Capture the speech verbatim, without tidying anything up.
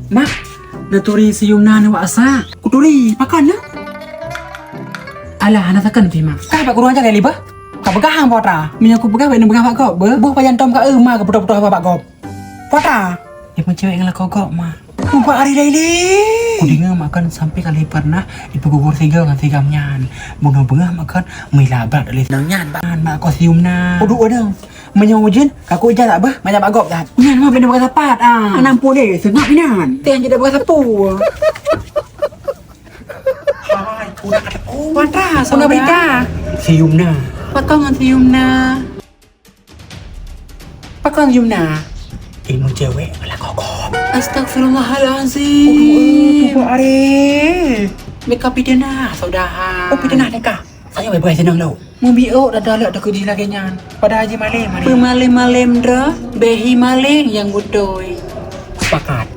Mak, neuturi si Yumna nibak asa. Kuturi, pakon na? Alah, hana sakan pih, Mak. Ka bak gurong aja kali bah. Ka peugah hang Putra. Meunyoe kupeugah, bèk neupeugah bak gob beuh. Boh pajan tom ka eu ma geuputoh-putoh haba bak gob. Putra. Dia pun cewek ngelakau gob, Ma. Ubak hari lain. Kudeungoe makan sampai kali pernah dipeugugur sigoe ngon sigam nyan. Bunoe beungoh makan mila brat dari senang nyan, Bang. Mak kau si Yumna. Uduk ada. Meunyoe ujeuen, ka ku ija tak bah, banyak bak gob that. Nyan mah bèk neupeugah sapat, ah. Anang pulé, seungap inan. Tiang jadi peugah sapu. Hai, udah kata ku. Putra, Putra sauda. Berita. Si Yumna. Pakon ngon si Yumna? Pakon Yumna? Ilmu cewek ala kokop. Astagfirullahalazim. Aduh, tuh, Arif. Meka pidana, saudaha. Oh, pidana deh kah? Saya baik-baik senang tau. Mubiôk dah dalek takeuji lagèe nyan. Padahal ji malem, malem. Peumalem-malem droe, bèk hi maleng nyang beutôi. Sepakat.